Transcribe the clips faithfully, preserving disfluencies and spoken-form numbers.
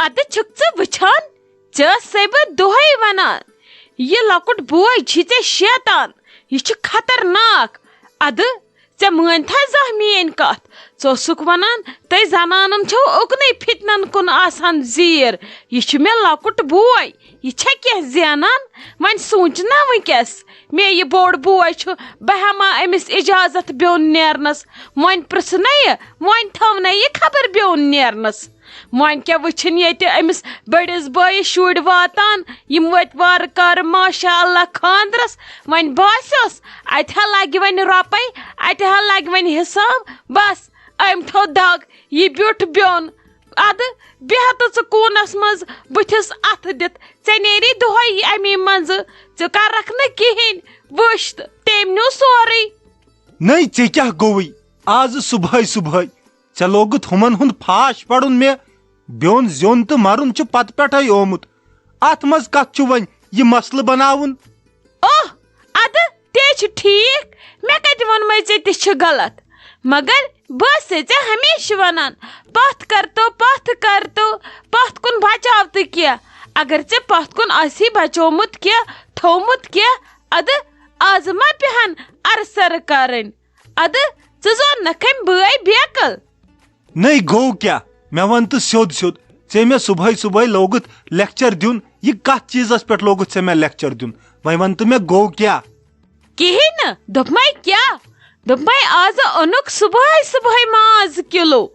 ادٕ چھُکھ ژٕ وٕچھان، ژےٚ ٲسَے بہٕ دۄہَے وَنان، یہِ لۄکُٹ بوے چھُے ژےٚ شیطان، یہِ چھُ خطرناک۔ ادٕ ژےٚ مٲنتھا زانٛہہ میٛٲنۍ کَتھ؟ ژٕ اوسُکھ وَنان، تُہۍ زنانَن چھَو اُکنُے فتنن کُن آسان زیٖر۔ یہِ چھُ مےٚ لۄکُٹ بوے، یہِ چھا کینٛہہ زینان؟ وۄنۍ سونٛچ نا وٕنۍکٮ۪س، مےٚ یہِ بوٚڑ بوے چھُ، بہٕ ہٮ۪ما أمِس اجازت بیوٚن نیرنَس؟ وۄنۍ پرٛژھٕ نا یہِ، وۄنۍ تھاو نا یہِ خبر بیوٚن نیرنَس۔ وۄنۍ کیٛاہ وٕچھِن ییٚتہِ أمِس بٔڑِس بٲیِس شُرۍ واتان، یِم وٲتۍ وارٕ کارٕ ماشاء اللہ خانٛدرَس۔ وۄنۍ باسیوس، اَتہِ ہا لَگہِ وۄنۍ رۄپَے، اَتہِ ہا لَگہِ وۄنۍ حِساب۔ بَس، أمۍ تھوٚو دَگ، یہِ بیوٗٹھ بیوٚن۔ اَدٕ بیٚہہ تہٕ ژٕ کوٗنَس منٛز بٕتھِس اَتھٕ دِتھ، ژےٚ نیری دۄہَے یہِ اَمی منٛزٕ، ژٕ کَرَکھ نہٕ کِہیٖنۍ۔ وٕچھ تہٕ، تٔمۍ نیوٗ سورُے۔ نٔے، ژےٚ کیٛاہ گوٚوُے؟ آزٕ صُبحٲے صُبحٲے ژےٚ لوگُتھ ہُمن ہُنٛد پھاش پرُن مےٚ۔ بیوٚن زیوٚن تہٕ مرُن چھُ پتہٕ پٮ۪ٹھے آمُت۔ اتھ منٛز کتھ چھُ وۄنۍ یہِ مسلہٕ بناوُن؟ اوہ، ادٕ تے چھُ ٹھیٖک، مےٚ کتہِ ووٚنمے ژےٚ تہِ چھُ غلط؟ مگر بہٕ ٲسے ژےٚ ہمیشہِ ونان، پتھ کر تو، پتھ کر تو، پتھ کُن بچاو تہٕ کینٛہہ۔ اگر ژےٚ پتھ کُن آسی بچومُت کینٛہہ، تھومُت کینٛہہ، ادٕ آز ما پیہن ارٕ سرٕ کرٕنۍ؟ ادٕ ژٕ زون نکھمۍ بٲے بیکل۔ نٔے گوٚو کیٛاہ؟ مےٚ وَن تہٕ سیوٚد سیوٚد، ژےٚ مےٚ صُبحٲے صُبحٲے لوگُتھ لیکچر دیُن، یہِ کَتھ چیٖزَس پٮ۪ٹھ لوگُتھ ژےٚ مےٚ لیکچر دیُن؟ وۄنۍ وَن تہٕ مےٚ گوٚو کیٛاہ؟ کِہیٖنۍ نہٕ، دوٚپمَے کیٛاہ؟ دوٚپمَے آزٕ اوٚنُکھ صُبحٲے صُبحٲے ماز کِلوٗ۔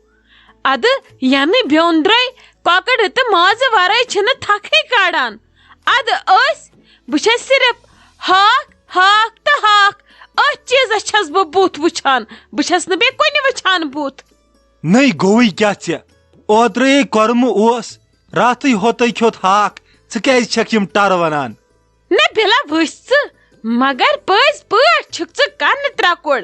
اَدٕ یَنہٕ بیوٚن درٛاے، کۄکٕر تہٕ مازٕ وَرٲے چھِنہٕ تھَکھٕے کَڑان۔ اَدٕ أسۍ، بہٕ چھَس صرف ہاکھ، ہاکھ تہٕ ہاکھ، أتھۍ چیٖزَس چھَس بہٕ بُتھ وٕچھان، بہٕ چھَس نہٕ بیٚیہِ کُنہِ وٕچھان بُتھ۔ نٔے گوٚوٕے کیٛاہ ژےٚ؟ اوترٕ یے کۄرمہٕ اوس، راتھٕے ہوتَے کھیوٚت ہاکھ، ژٕ کیٛازِ چھَکھ یِم ٹَرٕ وَنان؟ نہ بِلا وٕچھ ژٕ، مگر پٔزۍ پٲٹھۍ چھُکھ ژٕ کَنہٕ ترٛکُر۔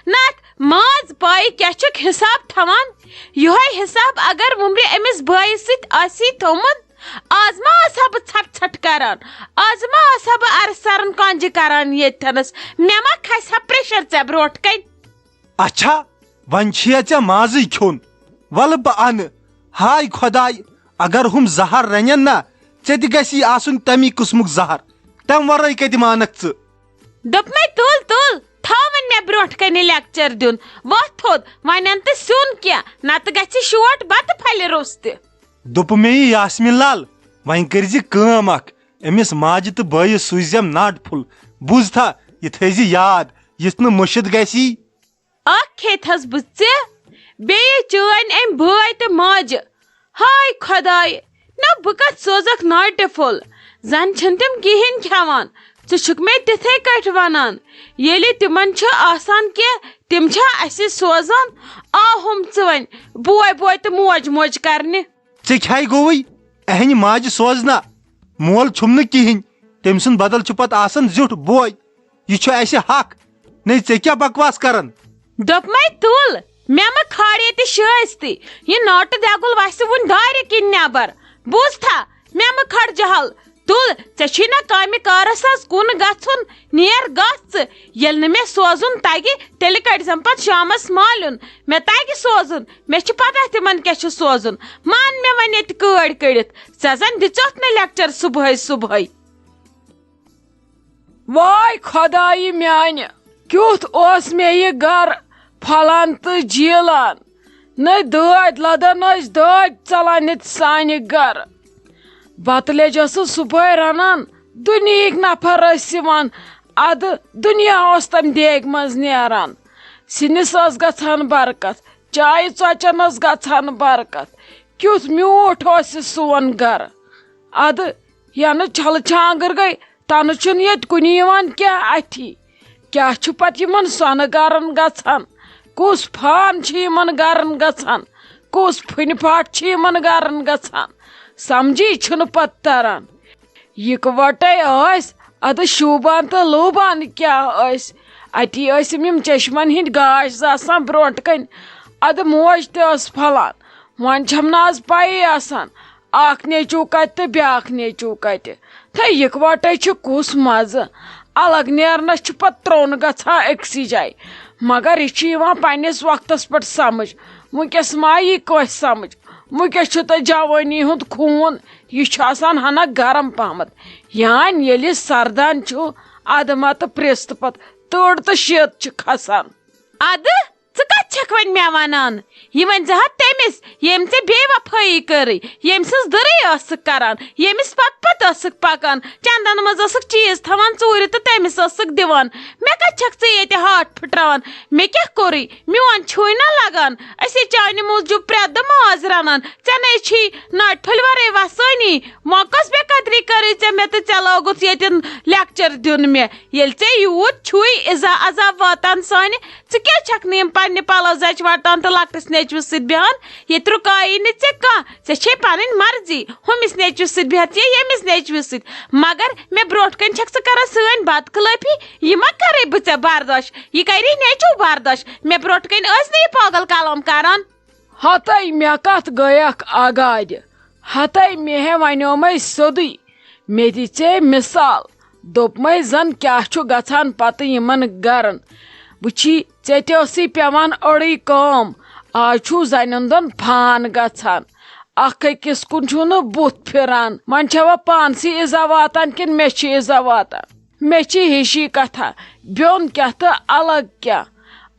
نہ اَتھ ماز پایہِ کیٛاہ چھُکھ حِساب تھاوان؟ یِہوٚے حِساب اگر وُمرِ أمِس بٲیِس سۭتۍ آسی تھوٚمُت، آز ما آسہٕ ہا بہٕ ژھٹھ ژھٹھ کَران؟ آز ما آسہٕ ہا بہٕ اَرٕ سَرَن کۄنجہِ کَران ییٚتھٮ۪نَس؟ مےٚ ما کھسہِ ہا پرٛیشَر ژےٚ برٛونٛٹھ کَنہِ؟ اچھا، وۄنۍ چھِیا ژےٚ مازٕے کھیوٚن؟ وَلہٕ بہٕ اَنہٕ۔ ہاے خۄداے، اگر ہُم زَہر رَنَن نا، ژےٚ تہِ گژھی آسُن تَمی قٕسمُک زَہر۔ تَمہِ وَرٲے کَتہِ مانَکھ ژٕ؟ دوٚپمَے، تُل، تُل، تھاو وۄنۍ مےٚ برٛونٛٹھ کَنہِ لیکچر دیُن۔ وۄتھ تھوٚد، وۄنۍ اَن تہٕ سیُن کینٛہہ، نَتہٕ گژھِ شوٹ بَتہٕ پھَلہِ روٚستہِ۔ دوٚپُم مےٚ یہِ یاسمیٖن لال، وۄنۍ کٔرۍ زِ کٲم اَکھ، أمِس ماجہِ تہٕ بٲیِس سوٗززٮ۪م ناٹہٕ پھوٚل۔ بوٗزتھا، یہِ تھٲیزِ یاد، یُتھ نہٕ مٔشِتھ گژھی۔ اکھ کھیٚتہس بہٕ ژےٚ، بیٚیہِ چٲنۍ أمۍ بٲے تہٕ ماجہِ۔ ہاے خۄداے، نہ بہٕ کتھ سوزکھ ناٹہِ پھوٚل، زن چھِنہٕ تِم کِہیٖنۍ کھٮ۪وان۔ ژٕ چھُکھ مےٚ تِتھے کٲٹھۍ ونان، ییٚلہِ تِمن چھُ آسان کینٛہہ، تِم چھا اسہِ سوزان؟ آ، ہُم ژٕ وۄنۍ بوے بوے تہٕ موج موج کرنہِ۔ ژےٚ کھے گوٚوُے؟ اہنہِ ماجہِ سوزنا۔ مول چھُم نہٕ کِہیٖنۍ۔ تٔمۍ سُنٛد بدل چھُ پتہٕ آسان زیُٹھ بوے۔ یہِ چھُ اسہِ حق۔ نے، ژےٚ کیٛاہ بکواس کران؟ دوٚپمَے تُل، مےٚ مہ کھار ییٚتہِ شٲستی۔ یہِ ناٹہٕ دٮ۪گُل وسہِ وُنہِ دارِ کِنۍ نٮ۪بر۔ بوٗزتھا؟ مےٚ مہ کھار جہل۔ تُل، ژےٚ چھُے نا کامہِ کارس آز کُن گژھُن؟ نیر گژھ ژٕ۔ ییٚلہِ نہٕ مےٚ سوزُن تگہِ، تیٚلہِ کٔڑزٮ۪م پتہٕ شامس مالیُن۔ مےٚ تگہِ سوزُن، مےٚ چھِ پتہ تِمن کیٛاہ چھُ سوزُن۔ مان مےٚ وۄنۍ ییٚتہِ کٲڑۍ کٔڑِتھ، ژےٚ زن دِژتھ نہٕ لیکچر صبحٲے صبحٲے۔ واے خۄدایہِ میانہِ، کیُتھ اوس مےٚ یہِ گرٕ پھۄلان تہٕ جیٖلان۔ نٔے دٲدۍ لدان ٲسۍ دٲدۍ ژلان ییٚتہِ سانہِ گرٕ۔ بتہٕ لیٚج ٲسٕس صُبحٲے رنان، دُنیہٕکۍ نفر ٲسۍ یِوان، ادٕ دُنیا اوس تمہِ دیگہِ منٛز نیران۔ سِنِس ٲس گژھان برکت، چایہِ ژۄچٮ۪ن ٲس گژھان برکت۔ کیُتھ میوٗٹھ اوس یہِ سون گرٕ۔ ادٕ ینہٕ چھلہٕ چھانٛگٕر گٔے، تنہٕ چھُنہٕ ییٚتہِ کُنہِ یِوان کینٛہہ اَتھی۔ کیٛاہ چھُ پتہٕ یِمن سۄنہٕ گرن گژھان؟ کُس فان چھُ یِمن گرن گژھان؟ کُس پھُنہِ پھاٹھ چھُ یِمن گرن گژھان؟ سمجھی چھُنہٕ پتہٕ تران۔ یِکوَٹَے ٲسۍ، اَدٕ شوٗبان تہٕ لوٗبان کیٛاہ ٲسۍ؟ اَتی ٲسۍ یِم، یِم چشمن ہِنٛدۍ گاش زٕ آسان برٛونٛٹھ کَنہِ۔ اَدٕ موج تہِ ٲس پھۄلان۔ وۄنۍ چھَم نہٕ آز پَیی آسان، اَکھ نیٚچوٗ کَتہِ تہٕ بیٛاکھ نیٚچوٗ کَتہِ۔ تہٕ یِکوَٹَے چھُ کُس مَزٕ۔ الگ نیرنَس چھُ پَتہٕ ترٛوٚن گژھان أکسٕے جایہِ۔ مگر یہِ چھُ یِوان پنٛنِس وقتَس پٮ۪ٹھ سَمٕجھ۔ وٕنۍکٮ۪س ما یی کٲنٛسہِ سَمٕجھ؟ وۄنۍ کیٛاہ چھُ تۄہہِ جوٲنی ہُنٛد خوٗن؟ یہِ چھُ آسان ہنا گرم پہمتھ۔ یان ییٚلہِ سردان چھُ، ادٕ ما تہٕ پرٛیٚستہٕ پتہٕ تٔڑ تہٕ شیٖت چھِ کھسان۔ ادٕ ژٕ کتھ چھکھ وۄنۍ مےٚ ونان؟ یہِ ؤنۍ زِ ہا تٔمِس، ییٚمۍ ژےٚ بے وفٲیی کٔرٕے، ییٚمۍ سٕنٛز دٕرٕے ٲسٕکھ کران، ییٚمِس پتہٕ پتہٕ ٲسٕکھ پکان، چندن منٛز ٲسٕکھ چیٖز تھاوان ژوٗرِ تہٕ تٔمِس ٲسٕکھ دِوان۔ مےٚ کتھ چھکھ ژٕ ییٚتہِ ہاٹ پھٕٹراوان؟ مےٚ کیٛاہ کوٚرُے؟ میون چھُے نہ لگان؟ أسۍ ہے چانہِ موٗجوٗب پرٛٮ۪تھ دۄہ ماز رنان۔ ژےٚ نے چھی ناٹہِ پھٔلۍ ورٲے وسٲنی۔ وۄنۍ کۄس بے قدری کٔرٕے ژےٚ مےٚ تہٕ ژےٚ لوگُتھ ییٚتٮ۪ن لیکچر دیُن مےٚ؟ ییٚلہِ ژےٚ یوٗت چھُے اِزا عذاب واتان سانہِ، ژٕ کیٛازِ چھکھ نہٕ یِم پننہِ پلو زچہِ وٹان تہٕ لۄکٹِس نیٚچوِس سۭتۍ بیٚہان؟ ییٚتہِ رُکایی نہٕ ژےٚ کانٛہہ، ژےٚ چھے پنٕنۍ مرضی، ہُمِس نیٚچوِس سۭتۍ بیٚہتھ یا ییٚمِس نیٚچوِس سۭتۍ۔ مگر مےٚ برونٛٹھ کنہِ چھکھ ژٕ کران سٲنۍ بدخلٲفی، یہِ ما کرے بہٕ ژےٚ برداش؟ یہِ کرے نیٚچو برداش؟ مےٚ برونٛٹھ کنہِ ٲسۍ نہٕ یہِ پاگل کلام کران۔ ہتے مےٚ کتھ گٔیکھ آگادِ، ہتے مےٚ ہے ونیومے سیوٚدُے، مےٚ دِژے مثال، دوٚپمے زن کیٛاہ چھُ گژھان پتہٕ یِمن گرن۔ وٕچھی، ژےٚ تہِ ٲسٕے پٮ۪وان أڑٕے کٲم، آز چھُو زنٮ۪ن دۄن فان گژھان، اکھ أکِس کُن چھُو نہٕ بُتھ پھِران۔ وۄنۍ چھوا پانسٕے اِزا واتان کِنہٕ مےٚ چھِ اِزا واتان؟ مےٚ چھِ ہِشی کتھا، بیوٚن کیٛاہ تہٕ الگ کیٛاہ۔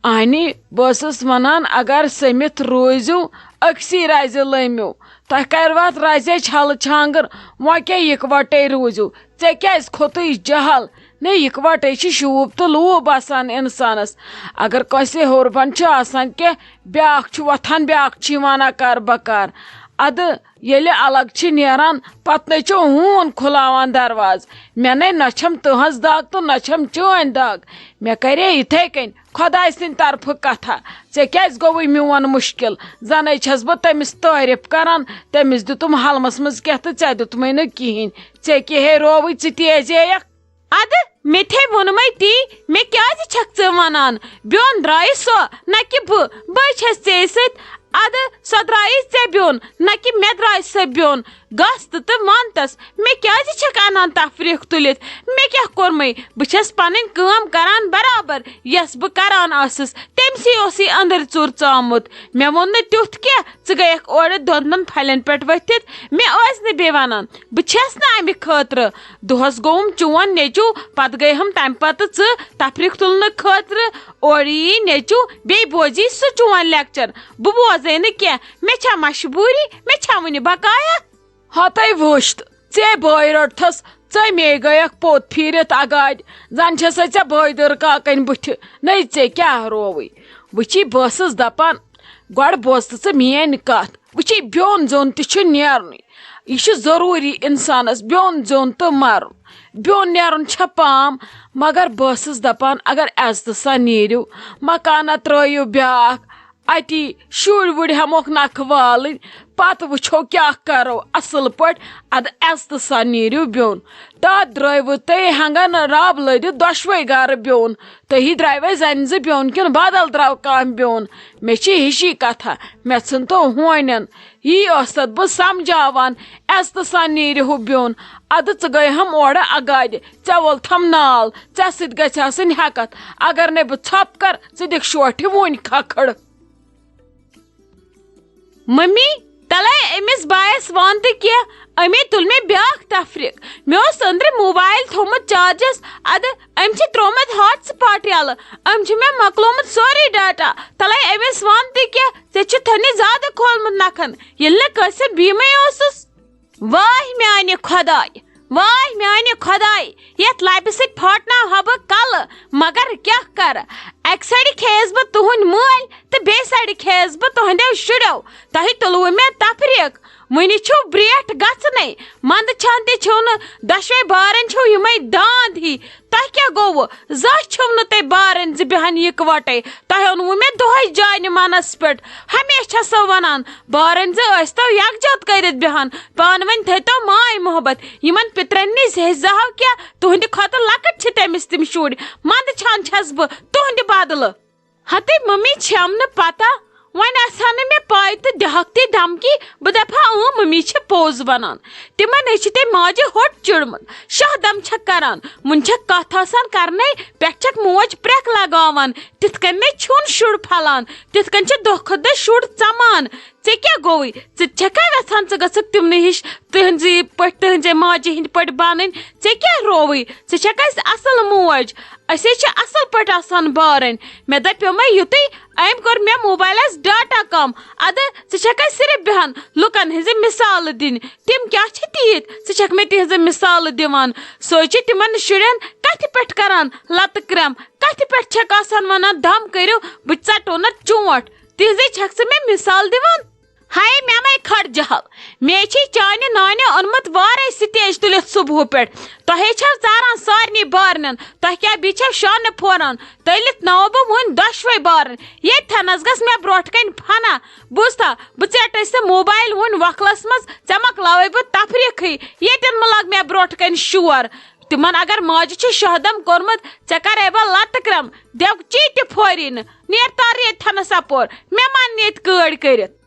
اہنی، بہٕ ٲسٕس ونان، اگر سٔمِتھ روٗزِو، أکسٕے رزِ لٔمِو۔ تۄہہِ کرِوٕ اتھ رزے چھلہٕ چھانٛگٕر، وۄنۍ کیٛاہ یِکوٹے روٗزِو؟ ژےٚ کیٛازِ کھوٚتُے جہل؟ نے، یِکوٹے چھِ شوٗب تہٕ لوٗب آسان انسانس۔ اگر کٲنٛسہِ ہیوٚر بۄن چھُ آسان کینٛہہ، بیٛاکھ چھُ وۄتھان، بیٛاکھ چھُ یِوان اکار بکار۔ ادٕ ییٚلہِ الگ چھِ نیران، پتہٕ نے چھُ ہوٗن کھُلاوان دروازٕ۔ مےٚ نے نہ چھم تٕہنٛز دگ تہٕ نہ چھم چٲنۍ دگ۔ مےٚ کرے یِتھے کٔنۍ خۄداے سٕنٛدِ طرفہٕ کتھا۔ ژےٚ کیٛازِ گوٚوُے میون مُشکل؟ زنے چھس بہٕ تٔمِس تعریف کران، تٔمِس دیُتُم حلمس منٛز کینٛہہ تہٕ ژےٚ دیُتمے نہٕ کِہینۍ۔ ژےٚ کیٛاہ ہے رووُے، ژٕ تیزییکھ۔ ادٕ مےٚ تھے ووٚنمے تی، مےٚ کیٛازِ چھکھ ژٕ ونان؟ بیوٚن درٛایہِ سۄ، نہ کہِ بہٕ، بٔے چھس ژے سۭتۍ۔ ادٕ سۄ درٛایہِ ژےٚ بیوٚن، نہ کہِ مےٚ درٛایہِ سۄ بیوٚن۔ گژھ تہٕ تہٕ وَن تس، مےٚ کیٛازِ چھکھ انان تفریٖق تُلِتھ؟ مےٚ کیٛاہ کوٚرمَے؟ بہٕ چھَس پنٕنۍ کٲم کران برابر، یۄس بہٕ کران ٲسٕس، تٔمۍ سٕے اوس یہِ أنٛدٕرۍ ژوٗر ژامُت۔ مےٚ ووٚن نہٕ تیُتھ کینٛہہ، ژٕ گٔیَکھ اورٕ دۄدنَن پھلٮ۪ن پٮ۪ٹھ ؤتھِتھ، مےٚ ٲسۍ نہٕ بیٚیہِ وَنان۔ بہٕ چھَس نہٕ اَمہِ خٲطرٕ۔ دۄہَس گوٚوُم چون نیٚچوٗ، پَتہٕ گٔیہَم تَمہِ پَتہٕ ژٕ تفریٖق تُلنہٕ خٲطرٕ اورٕ یی نیٚچوٗ، بیٚیہِ بوزی سُہ چون لیکچر۔ بہٕ بوزے نہٕ کینٛہہ، مےٚ چھا مجبوٗری، مےٚ چھا وٕنہِ بقایا؟ ہتے وٕچھ تہٕ، ژے بٲے رٔٹتھس، ژے مے گٔیکھ پوٚت پھیٖرِتھ اگادِ، زن چھسے ژےٚ بٲے دٕر کاکن بٕتھِ، نے ژے کیٛاہ رووٕے؟ وٕچھی، بہٕ ٲسٕس دپان، گۄڈٕ بوز تہٕ ژٕ میٲنۍ کتھ، وٕچھی، بیوٚن زیوٚن تہِ چھُ نیرنُے، یہِ چھُ ضروٗری انسانس بیوٚن زیوٚن تہٕ مرُن، بیوٚن نیرُن چھےٚ پام، مگر بہٕ ٲسٕس دپان، اگر عزتہٕ سان نیٖرِو، مکانہ ترٲیِو بیاکھ، اتی شُرۍ وُرۍ ہٮ۪موکھ نکھٕ والٕنۍ، پتہٕ وٕچھو کیٛاہ کرو اصل پٲٹھۍ۔ ادٕ عزتہٕ سان نیٖرِو بیوٚن۔ تتھ درٛٲیوٕ تُہۍ ہنگن رب لٔدِتھ دۄشوے گرٕ بیوٚن۔ تُہی درٛایوے زنہِ زٕ بیوٚن کِنہٕ بدل درٛاو کانٛہہ بیوٚن؟ مےٚ چھِ ہِشی کتھا، مےٚ ژھٕن تو ہونٮ۪ن۔ یی ٲسَتھ بہٕ سمجھاوان، عزتہٕ سان نیٖرِہُو بیوٚن۔ ادٕ ژٕ گٔیہم اورٕ اگادِ، ژےٚ وولتھم نال، ژےٚ سۭتۍ گژھِ آسٕنۍ ہٮ۪کتھ۔ اگر نے بہٕ ژھۄپہٕ کر، ژٕ دِکھ شوٹھِ وُنۍ کھکھٕڑ۔ ممی، تلے أمِس بایس وَن تہٕ کینٛہہ، أمی تُل مےٚ بیٛاکھ تفریٖق۔ مےٚ اوس أنٛدرٕ موبایل تھوٚومُت چارجس، ادٕ أمۍ چھِ ترٛوومُت ہاٹ سپاٹ یلہٕ، أمۍ چھُ مےٚ مۄکلومُت سورُے ڈاٹا۔ تلے أمِس وَن تہٕ کینٛہہ، ژےٚ چھُتھ نے زیادٕ کھولمُت نکھن، ییٚلہِ نہٕ کٲنٛسہِ ہُنٛد بیٖمٕے اوسُس۔ واے میانہِ خۄداے، واے میانہِ خۄداے، یتھ لبہِ سۭتۍ پھاٹناو ہا بہٕ کلہٕ، مگر کیٛاہ کرٕ؟ اکہِ سایڈٕ کھیٚیس بہٕ تُہنٛدۍ مٲلۍ تہٕ بیٚیہِ سایڈٕ کھیٚیس بہٕ تُہنٛدیو شُرٮ۪و۔ تۄہہِ تُلوٕ مےٚ تفریٖق۔ وُنہِ چھُو برٛیٹھ گژھنَے۔ منٛدٕ چھان تہِ چھِو نہٕ، دۄشوے بارن چھِو یِمے داند ہی۔ تۄہہِ کیٛاہ گوٚوٕ؟ زانٛہہ چھِو نہٕ تُہۍ بارٕنۍ زٕ بیٚہان یِکوَٹَے۔ تۄہہِ اوٚنوُ مےٚ دۄہَے جانہِ منَس پٮ۪ٹھ۔ ہمیشہِ چھَسو وَنان، بارٕنۍ زٕ ٲسۍتو یَکجہت کٔرِتھ بیٚہان۔ پانہٕ ؤنۍ تھٲیتو ماے محبت۔ یِمَن پِترَن نِش ہیٚچھزِہَو کیٛاہ؟ تُہٕنٛدِ کھۄتہٕ لۄکٕٹۍ چھِ تٔمِس تِم شُرۍ۔ منٛدٕ چھان چھَس بہٕ تُہٕنٛدِ بدلہٕ۔ ہتے ممی، چھَم نہٕ پتہ، وۄنۍ آسہِ ہا نہٕ مےٚ پاے تہٕ دِہکھ تہِ دھمکی، بہٕ دپہٕ ہا، اۭں، مٔمی چھِ پوٚز ونان۔ تِمن ہے چھِ تٔمۍ ماجہِ ہوٚٹ چُڑمُت، شاہ دم چھکھ کران، وُنہِ چھکھ کتھ آسان کرنے، پٮ۪ٹھ چھکھ موج پرٛٮ۪کھ لگاوان۔ تِتھ کٔنۍ نے چھُن شُر پھلان، تِتھ کٔنۍ چھِ دۄہ کھۄتہٕ دۄہ شُر ژمان۔ ژےٚ کیٛاہ گوٚوُے؟ ژٕ چھکھا یژھان ژٕ گژھکھ تِمنٕے ہِش، تِہنٛزِ پٲٹھۍ، تِہنٛزِ ماجہِ ہِنٛدۍ پٲٹھۍ بنٕنۍ؟ ژےٚ کیٛاہ رووُے؟ ژٕ چھکھ اسہِ اصل موج، أسۍ ہے چھِ اصل پٲٹھۍ آسان بارٕنۍ۔ مےٚ دپیومے یُتُے، أمۍ کوٚر مےٚ موبایلس ڈاٹا کم۔ ادٕ ژٕ چھکھے صرف بیہان لُکن ہٕنٛزِ مثالہٕ دِنۍ۔ تِم کیٛاہ چھِ تیٖتۍ؟ ژٕ چھکھ مےٚ تِہنٛزٕ مثالہٕ دِوان۔ سۄے چھِ تِمن شُرٮ۪ن کتھِ پٮ۪ٹھ کران لتہٕ کرٛم، کتھِ پٮ۪ٹھ چھکھ آسان ونان، دم کٔرِو، بہٕ ژٹو نہ چونٛٹھ۔ تِہنٛزے چھکھ ژٕ مےٚ مثال دِوان؟ ہاے، مےٚ مَے کھڑ جہل۔ مے چھے چانہِ نانہِ اوٚنمُت وارے سٹیج تُلِتھ صبحہٕ پٮ۪ٹھ۔ تۄہے چھو ژاران سارنٕے بارنٮ۪ن۔ تۄہہِ کیٛاہ بیٚیہِ چھو شانہٕ پھوران؟ تٔلِتھ ناوو بہٕ وۄنۍ دۄشوے بارن۔ ییٚتھٮ۪نس گژھ مےٚ برونٛٹھ کنہِ فنا۔ بوٗزتھا، بہٕ ژیٹے ژےٚ موبایل وۄنۍ وۄکھلس منٛز، ژےٚ مۄکلاوے بہٕ تفریٖقٕے۔ ییٚتٮ۪ن مہ لگ مےٚ برونٛٹھ کنہِ شور۔ تِمن اگر ماجہِ چھُ شاہدم کوٚرمُت، ژےٚ کرے بہٕ لتہٕ کرم، دٮ۪و چی تہِ پھوری نہٕ۔ نیر تر ییٚتھٮ۪نس اپور، مےٚ مان ییٚتہِ کٲڑۍ کٔرِتھ۔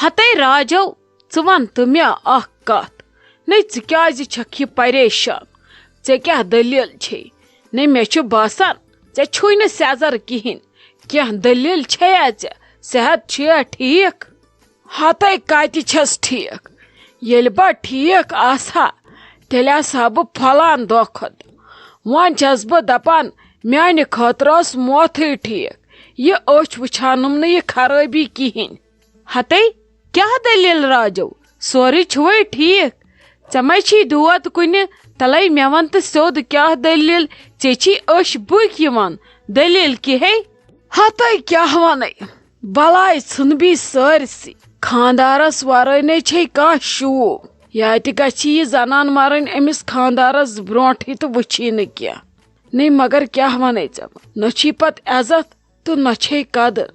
ہتے راجو، ژٕ وَن تہٕ مےٚ اکھ کتھ۔ نے، ژٕ کیازِ چھکھ یہِ پریشان؟ ژےٚ کیاہ دٔلیٖل چھے؟ نے، مےٚ چھُ باسان، ژےٚ چھُے نہٕ سیٚزر کِہیٖنۍ۔ کینٛہہ دٔلیٖل چھیا ژےٚ؟ صحت چھُیا ٹھیٖک؟ ہتے کتہِ چھس ٹھیٖک؟ ییٚلہِ بہٕ ٹھیٖک آسہٕ ہا، تیٚلہِ آسہٕ ہا بہٕ پھۄلان دۄہ کھۄتہٕ دۄہ۔ وۄنۍ چھس بہٕ دپان، میانہِ خٲطرٕ ٲس موتھٕے ٹھیٖک۔ یہِ أچھ وٕچھانم نہٕ یہِ خرٲبی کِہیٖنۍ۔ ہتے، کیٛاہ دٔلیٖل راجو؟ سورُے چھُوے ٹھیٖک؟ ژےٚ ما چھی دود کُنہِ؟ تلے مےٚ وَن تہٕ سیوٚد، کیٛاہ دٔلیٖل؟ ژےٚ چھی أچھ بُکۍ یِوان، دٔلیٖل کیٛاہ ہے؟ ہتے کیٛاہ وَنَے، بلاے ژھٕنبی سٲرسٕے۔ خانٛدارس ورٲے نے چھے کانٛہہ شوٗب۔ یا تہِ گژھِ یہِ زنان مرٕنۍ أمِس خانٛدارس برونٛٹھٕے تہٕ وٕچھی نہٕ کینٛہہ۔ نے مگر کیٛاہ وَنَے ژےٚ بہٕ؟ نہ چھی پتہٕ عزت تہٕ نہ چھے قدر۔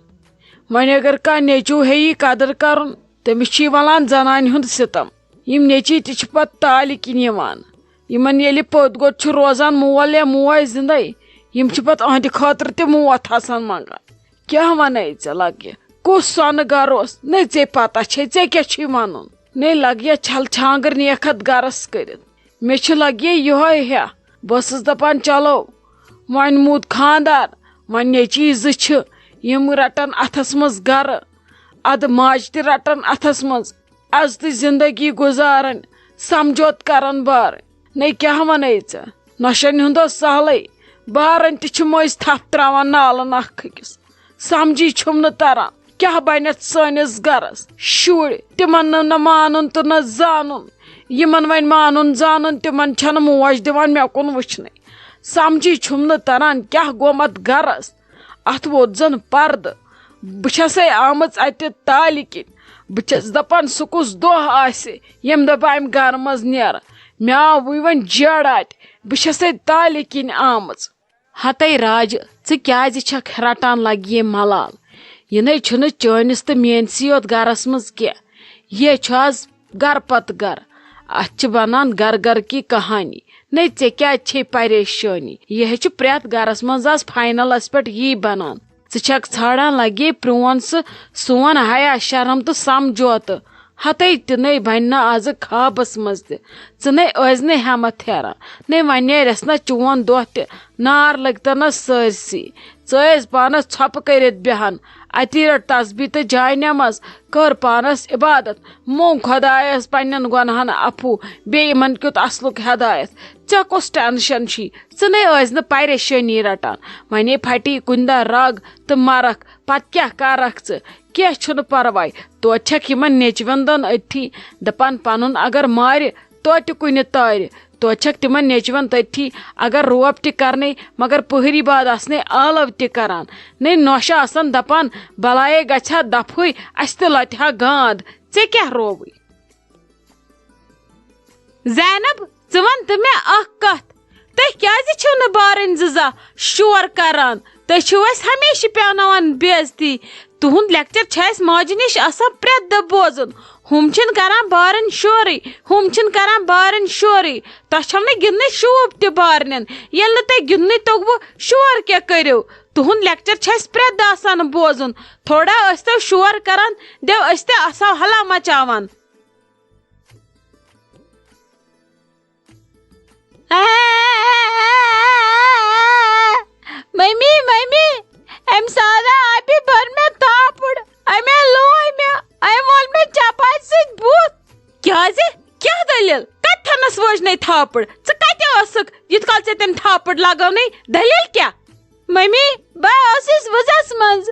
وۄنۍ اگر کانٛہہ نیٚچوٗ ہیٚیہِ قدر کرُن، تٔمِس چھِ یِوان زنانہِ ہُنٛد ستم۔ یِم نیٚچی تہِ چھِ پتہٕ تالہِ کِنۍ یِوان۔ یِمن ییٚلہِ پوٚت گوٚٹ چھُ روزان مول یا موج زِندَے، یِم چھِ پتہٕ أہنٛدِ خٲطرٕ تہِ موت آسان منٛگان۔ کیٛاہ وَنَے ژےٚ لگہِ؟ کُس سۄنہٕ گرٕ اوس؟ نے ژےٚ پتہ چھے، ژےٚ کیٛاہ چھُے وَنُن؟ نے لگہِ چھل چھانٛگٕر نیکھت گرس کٔرِتھ۔ مےٚ چھُ لگہِ یِہوے ہیا۔ بہٕ ٲسٕس دپان، چلو، وۄنۍ موٗد خانٛدار، وۄنۍ نیٚچی زٕ چھِ، یِم رٹن اتھس منٛز گرٕ، ادٕ ماجہِ تہِ رٹن اتھس منٛز، عزتٕچ زندگی گُزارٕنۍ، سمجھوت کرن بارٕنۍ۔ نے کیٛاہ ونے ژےٚ، نۄشن ہُنٛد اوس سہلٕے، بارٕنۍ تہِ چھِ مٔنٛزۍ تھپھ تراوان نالن اکھ أکِس۔ سمجھی چھُم نہٕ تران، کیٛاہ بنٮ۪تھ سٲنِس گرس؟ شُرۍ، تِمن نہٕ، نہٕ مانُن تہٕ نہٕ زانُن۔ یِمن وۄنۍ مانُن زانُن، تِمن چھنہٕ موج دِوان مےٚ کُن وٕچھنٕے۔ سمجھی چھُم نہٕ تران، کیٛاہ گوٚمت گرس؟ اتھ ووت زن پردٕ۔ بہٕ چھسے آمٕژ اتہِ تالہِ کِنۍ۔ بہٕ چھس دپان، سُہ کُس دۄہ آسہِ، ییٚمہِ دۄہ بہٕ امہِ گرٕ منٛز نیرٕ؟ مےٚ آوٕے وۄنۍ جیڑ اتہِ۔ بہٕ چھسے تالہِ کِنۍ آمٕژ۔ ہتے راجہٕ، ژٕ کیازِ چھکھ رٹان لگہِ یہِ ملال؟ یہِ نے چھُنہٕ چٲنِس تہٕ میٲنسٕے یوت گرس منٛز کینٛہہ، یہِ چھُ از گرٕ پتہٕ گرٕ۔ اتھ چھِ ونان گرٕ گرٕ کی کہانی۔ نے ژےٚ کیازِ چھے پریشٲنی؟ یہِ ہے چھُ پرٛٮ۪تھ گرس منٛز از فاینلس پٮ۪ٹھ یی بنان۔ ژٕ چھکھ ژھانڈان لگے پرون سُہ سون حیا شرم تہٕ سمجھوتہٕ۔ ہتے تہِ نے بنہِ نہ آزٕ خوابس منٛز تہِ۔ ژٕ نے ٲسۍ نہٕ ہٮ۪متھ پھیران، نے وۄنۍ نیرٮ۪س نہ چون دۄہ تہِ، نار لٔگۍ تنس سٲرسٕے۔ ژٕ ٲسۍ پانس ژھۄپہٕ کٔرِتھ بیہان، اتی رٔٹ تسبیح تہٕ جاے نماز، کٔر پانس عبادت، مونگ خۄدایس پننٮ۪ن گۄنہن عفو، بیٚیہِ یِمن کیُتھ اصلُک ہدایت۔ ژےٚ کۄس ٹینشن چھی؟ ژٕ نے ٲسۍ نہٕ پریشٲنی رٹان۔ وۄنۍ پھٹی کُنہِ دۄہ رگ تہٕ مرکھ، پتہٕ کیٛاہ کرکھ ژٕ؟ کینٛہہ چھُنہٕ پرواے، توتہِ چھکھ یِمن نیٚچوٮ۪ن دۄن أتھی دپان، پنُن اگر مارِ، توتہِ کُنہِ تارِ۔ توتہِ چھکھ تِمن نیٚچوٮ۪ن تٔتھی اگر روب تہِ کرنے، مگر پٔہری بعد آسنے آلو تہِ کران۔ نے نوشہِ آسان دپان، بلایے گژھِ ہا دفہٕے، اسہِ تہِ لۄتہِ ہا گانٛد۔ ژےٚ کیٛاہ رووُے؟ زینب، ژٕ وَن تہٕ مےٚ اکھ کتھ، تُہۍ کیازِ چھِو نہٕ بارٕنۍ زٕ زا شور کران؟ تُہۍ چھِو اَسہِ ہمیشہِ پیاناوان بے عزتی۔ تُہُنٛد لیکچر چھُ اَسہِ ماجہِ نِش آسان پرٛٮ۪تھ دۄہ بوزُن۔ ہُم چھِنہٕ کران بارٕنۍ شورٕے، ہُم چھِنہٕ کران بارٕنۍ شورٕے۔ تۄہہِ چھَو نہٕ گِنٛدنٕچ شوٗب تہِ بارنٮ۪ن۔ ییٚلہِ نہٕ تۄہہِ گِنٛدنٕے توٚگوٕ، شور کیٛاہ کٔرِو؟ تُہُنٛد لیکچر چھُ اَسہِ پرٛٮ۪تھ دۄہ آسان بوزُن۔ تھوڑا ٲسۍتو شور کران، دِیو أسۍ تہِ آسہو ہلا مچاوان۔ ممی، ممی، أمۍ سارا آبی بٔر مےٚ تھاپُڑ، أمۍ لوے مےٚ، أمۍ وول مےٚ چپاتہِ سۭتۍ بُتھ۔ کیٛازِ؟ کیٛاہ دٔلیٖل؟ کَتہِ تھنَس وٲج نے تھاپُڑ؟ ژٕ کَتہِ ٲسٕکھ یُتھ کال ژےٚ تٔمۍ تھاپُڑ لگٲونٕے؟ دٔلیٖل کیٛاہ؟ ممی، بہٕ ٲسٕس وٕزَس منٛز۔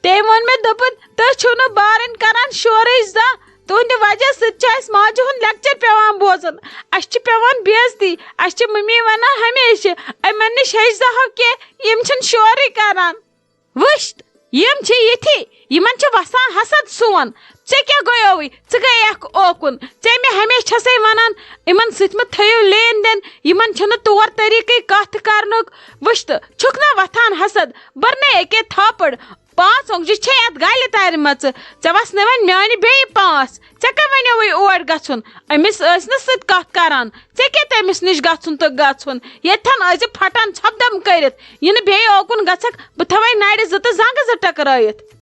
تٔمۍ ووٚن مےٚ، دوٚپُن، "تُہۍ چھِو نہٕ بارٕنۍ کران شورٕچ زانٛہہ۔ تُہنٛدِ وجہ سۭتۍ چھُ اَسہِ ماجہِ ہُنٛد لیکچر پٮ۪وان بوزُن۔ اَسہِ چھِ پٮ۪وان بے عزتی۔ اَسہِ چھِ ممی وَنان ہمیشہِ، 'یِمَن نِش ہیٚچھ زاہو کینٛہہ، یِم چھِنہٕ شورٕے کران.'" وٕچھ، یِم چھِ یِتھی، یِمَن چھُ وَسان حسد سون۔ ژےٚ کیٛاہ گوٚیووٕے؟ ژٕ گٔیَکھ اوکُن۔ ژےٚ مےٚ ہمیشہِ چھَسَے وَنان، یِمَن سۭتۍ مہٕ تھٲیِو لین دین، یِمَن چھُنہٕ طور طریٖقٕے کَتھ کَرنُک۔ وٕچھ تہٕ، چھُکھ نا وۄتھان حسد؟ بٔرنَے اَکے تھاپڑ۔ پانٛژھ اوٚنٛگجہِ چھے اَتھ گَلہِ تَرِمَژٕ۔ ژےٚ وَسنَے وۄنۍ میٛانہِ بیٚیہِ پانٛژھ۔ ژےٚ کَمہِ وَنیووُے اور گژھُن؟ أمِس ٲسۍ نہٕ سۭتۍ کَتھ کَران۔ ژےٚ کیٛاہ تٔمِس نِش گژھُن تہٕ گژھُن؟ ییٚتھٮ۪ن ٲسۍ زِ پھٹان ژھۄپہٕ دم کٔرِتھ۔ یہِ نہٕ بیٚیہِ اوکُن گژھکھ، بہٕ تھاوَے نَرِ زٕ تہٕ زنٛگہٕ زٕ ٹکرٲیِتھ۔